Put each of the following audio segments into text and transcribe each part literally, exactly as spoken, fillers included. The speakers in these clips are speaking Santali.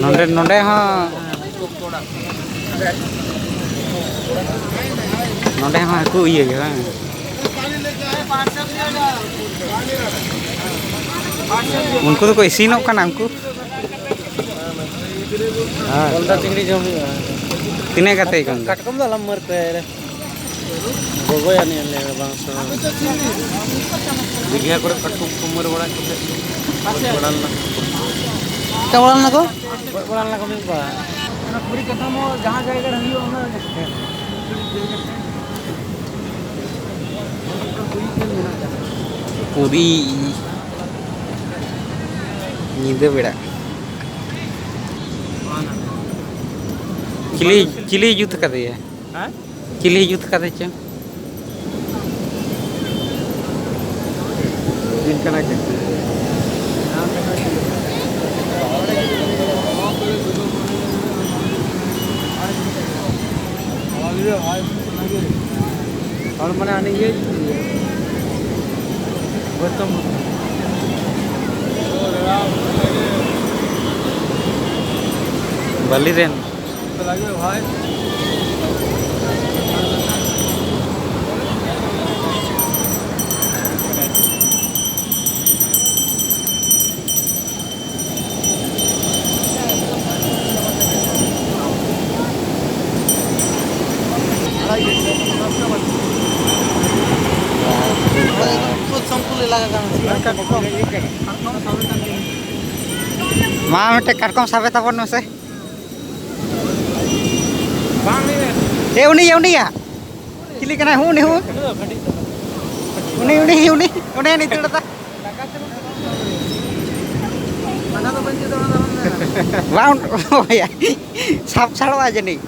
ᱱᱚᱰᱮ, ᱱᱚᱰᱮ ᱦᱚᱸ, ᱱᱚᱰᱮ ᱦᱚᱸ ᱦᱟᱹᱠᱩ ᱤᱭᱟᱹ ᱜᱮ ᱵᱟᱝ? ᱩᱱᱠᱩ ᱫᱚᱠᱚ ᱤᱥᱤᱱᱚᱜ ᱠᱟᱱᱟ, ᱩᱱᱠᱩ᱾ ᱦᱮᱸ᱾ ᱠᱚᱞᱫᱟ ᱪᱤᱝᱲᱤ ᱡᱚᱢ ᱦᱩᱭᱩᱜᱼᱟ᱾ ᱛᱤᱱᱟᱹᱜ ᱠᱟᱛᱮ ᱠᱚ ᱮᱢ ᱮᱫᱟ? ᱠᱟᱴᱠᱚᱢ ᱫᱚ ᱟᱞᱚᱢ ᱢᱟᱹᱨ ᱠᱚᱣᱟ ᱭᱟᱨ᱾ ᱜᱚᱜᱚᱭᱟ ᱱᱤᱭᱟᱹ ᱞᱮ ᱵᱟᱝ ᱥᱚ᱾ ᱫᱤᱜᱷᱟ ᱠᱚᱨᱮ ᱠᱟᱴᱠᱚᱢ ᱠᱚ ᱢᱟᱹᱨ ᱵᱟᱲᱟ ᱠᱟᱛᱮ ᱜᱚᱡ ᱵᱟᱲᱟ ᱞᱮᱱᱟ᱾ ᱪᱟᱵᱟ ᱞᱮᱱᱟ ᱠᱚ? ᱜᱚᱡ ᱵᱟᱲᱟ ᱞᱮᱱᱟ ᱠᱚ ᱢᱤᱫ ᱵᱟᱨ᱾ ᱚᱱᱟ ᱯᱩᱨᱤ ᱠᱟᱛᱷᱟ ᱢᱟ ᱡᱟᱦᱟᱸ ᱡᱟᱭᱜᱟ ᱨᱮ ᱦᱩᱭᱩᱜᱼᱟ, ᱚᱱᱟ ᱯᱩᱨᱤ ᱧᱤᱫᱟᱹ ᱵᱮᱲᱟ᱾ ᱪᱤᱞᱤ, ᱪᱤᱞᱤ ᱡᱩᱛ ᱠᱟᱫᱮᱭᱟ? ᱦᱮᱸ? ᱪᱤᱞᱤ ᱡᱩᱛ ᱠᱟᱫᱮ ᱪᱚ? ᱪᱮᱫ ᱠᱟᱱᱟ ᱪᱚ? ᱦᱚᱲ ᱢᱟᱱᱮ ᱦᱟᱱᱮ ᱤᱭᱟᱹ ᱜᱚᱛᱚᱢ ᱵᱟᱹᱞᱤ ᱨᱮᱱ᱾ ᱢᱟ ᱢᱤᱫᱴᱮᱡ ᱠᱟᱴᱠᱚᱢ ᱥᱟᱵᱮ ᱛᱟᱵᱚᱱ ᱢᱮᱥᱮ᱾ ᱮ, ᱩᱱᱤᱭᱟ, ᱩᱱᱤᱭᱟ᱾ ᱪᱤᱞᱤ ᱠᱟᱱᱟᱭ? ᱦᱩ, ᱩᱱᱤ, ᱦᱩ᱾ ᱩᱱᱤ, ᱩᱱᱤ, ᱩᱱᱤ, ᱩᱱᱤ, ᱩᱱᱤ ᱫᱟᱹᱲ ᱮᱫᱟ᱾ ᱵᱟᱝ, ᱥᱟᱵ ᱥᱟᱲᱚᱜᱼᱟ ᱡᱟᱹᱱᱤᱡ᱾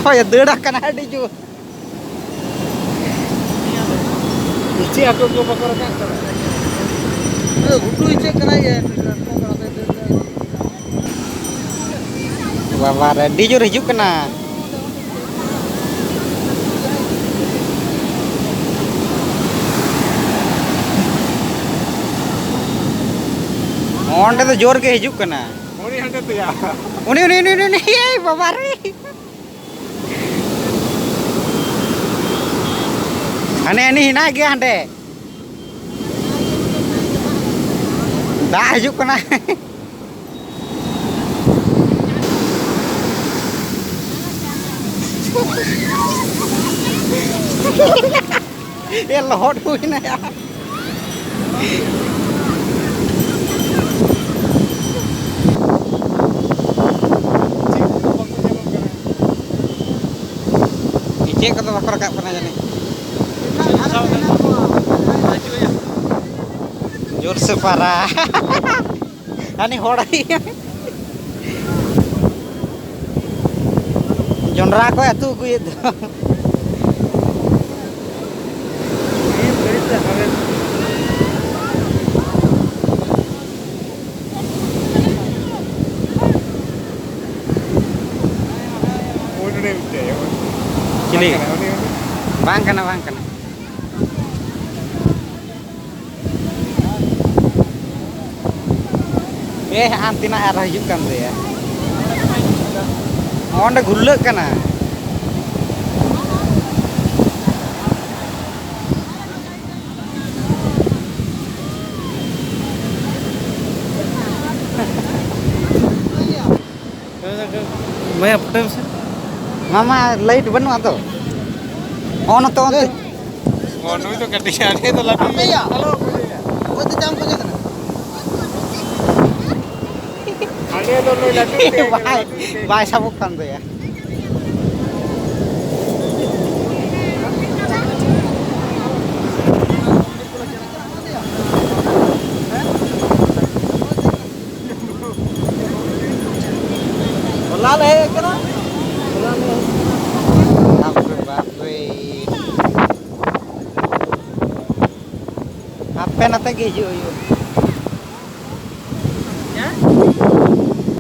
ᱦᱳᱭ, ᱫᱟᱹᱲ ᱟᱠᱟᱱᱟ ᱟᱹᱰᱤ ᱡᱳᱨ᱾ ᱤᱪᱟᱹᱜ ᱦᱟᱹᱠᱩ ᱠᱚ ᱵᱟᱠᱚ ᱨᱟᱠᱟᱵ ᱠᱟᱱᱟ᱾ ᱜᱷᱩᱴᱩ ᱤᱪᱟᱹᱜ ᱠᱟᱱᱟᱭ ᱭᱟ᱾ ᱠᱟᱴᱠᱚᱢ ᱠᱟᱱᱟ ᱛᱚ, ᱫᱟᱹᱲ ᱫᱟᱹᱲ᱾ ᱵᱟᱵᱟ ᱨᱮ, ᱟᱹᱰᱤ ᱡᱳᱨ ᱦᱤᱡᱩᱜ ᱠᱟᱱᱟ᱾ ᱚᱸᱰᱮ ᱫᱚ ᱡᱳᱨ ᱜᱮ ᱦᱤᱡᱩᱜ ᱠᱟᱱᱟ᱾ ᱩᱱᱤ ᱦᱟᱸᱰᱮ ᱛᱮᱭᱟ᱾ ᱩᱱᱤ, ᱩᱱᱤ, ᱩᱱᱤ, ᱩᱱᱤ, ᱩᱱᱤ, ᱮᱭ ᱵᱟᱵᱟ ᱨᱮ᱾ ᱦᱟᱱᱮ ᱦᱟᱹᱱᱤ ᱦᱮᱱᱟᱭ ᱜᱮᱭᱟ ᱦᱟᱸᱰᱮ᱾ ᱫᱟᱜ ᱦᱤᱡᱩᱜ ᱠᱟᱱᱟ᱾ ᱮ, ᱞᱚᱦᱚᱫ ᱦᱩᱭᱱᱟ ᱭᱟ᱾ ᱤᱪᱟᱹᱜ ᱠᱚᱫᱚ ᱵᱟᱠᱚ ᱨᱟᱠᱟᱵ ᱠᱟᱱᱟ ᱡᱟᱹᱱᱤᱡ᱾ ᱡᱳᱨ ᱥᱮ ᱯᱟᱨᱟ᱾ ᱦᱟᱹᱱᱤ ᱦᱚᱲ ᱟᱭ᱾ ᱡᱚᱱᱰᱨᱟ ᱠᱚᱭ ᱟᱹᱛᱩ ᱟᱹᱜᱩᱭᱮᱫ ᱫᱚ᱾ ᱩᱱᱤ ᱢᱤᱫᱴᱮᱡ᱾ ᱪᱤᱞᱤ? ᱵᱟᱝ ᱠᱟᱱᱟ, ᱩᱱᱤ, ᱩᱱᱤ᱾ ᱵᱟᱝ ᱠᱟᱱᱟ, ᱵᱟᱝ ᱠᱟᱱᱟ᱾ ᱮ, ᱦᱟᱱ ᱛᱤᱱᱟᱹᱜ ᱟᱨᱦᱚᱸ ᱦᱤᱡᱩᱜ ᱠᱟᱱ ᱫᱚᱭᱟ᱾ ᱚᱸᱰᱮ ᱜᱷᱩᱨᱞᱟᱹᱜ ᱠᱟᱱᱟ᱾ ᱵᱚᱭᱦᱟ, ᱯᱷᱳᱴᱳᱭ ᱢᱮᱥᱮ᱾ ᱢᱟᱢᱟ, ᱞᱟᱭᱤᱴ ᱵᱟᱹᱱᱩᱜᱼᱟ ᱛᱚ? ᱚᱱ ᱛᱚ, ᱚᱱ ᱛᱚ᱾ ᱚ, ᱱᱩᱭ ᱫᱚ ᱠᱟᱹᱴᱤᱡ, ᱟᱞᱮ ᱫᱚ ᱞᱟᱹᱴᱩ᱾ ᱟᱯᱮᱭᱟ? ᱟᱞᱚ ᱚᱠᱚᱭ ᱫᱚ ᱪᱟᱢ ᱠᱚ ᱪᱟᱞᱟᱜ ᱠᱟᱱᱟ? ᱟᱞᱮ ᱫᱚ ᱱᱩᱭ ᱞᱟᱹᱴᱩ ᱜᱮ, ᱵᱟᱭ, ᱞᱟᱹᱴᱩ ᱜᱮ᱾ ᱵᱟᱭ ᱥᱟᱵᱚᱜ ᱠᱟᱱ ᱛᱟᱭᱟ᱾ ᱦᱚᱞᱟ ᱞᱮ ᱦᱮᱡ ᱟᱠᱟᱱᱟ᱾ ᱦᱚᱞᱟ ᱞᱮ ᱦᱮᱡ ᱟᱠᱟᱱᱟ᱾ ᱵᱟᱯ ᱨᱮ ᱵᱟᱯ ᱨᱮ᱾ ᱦᱟᱯᱮ ᱱᱟᱛᱮ ᱜᱮ ᱦᱤᱡᱩᱜ ᱦᱩᱭᱩᱜᱼᱟ᱾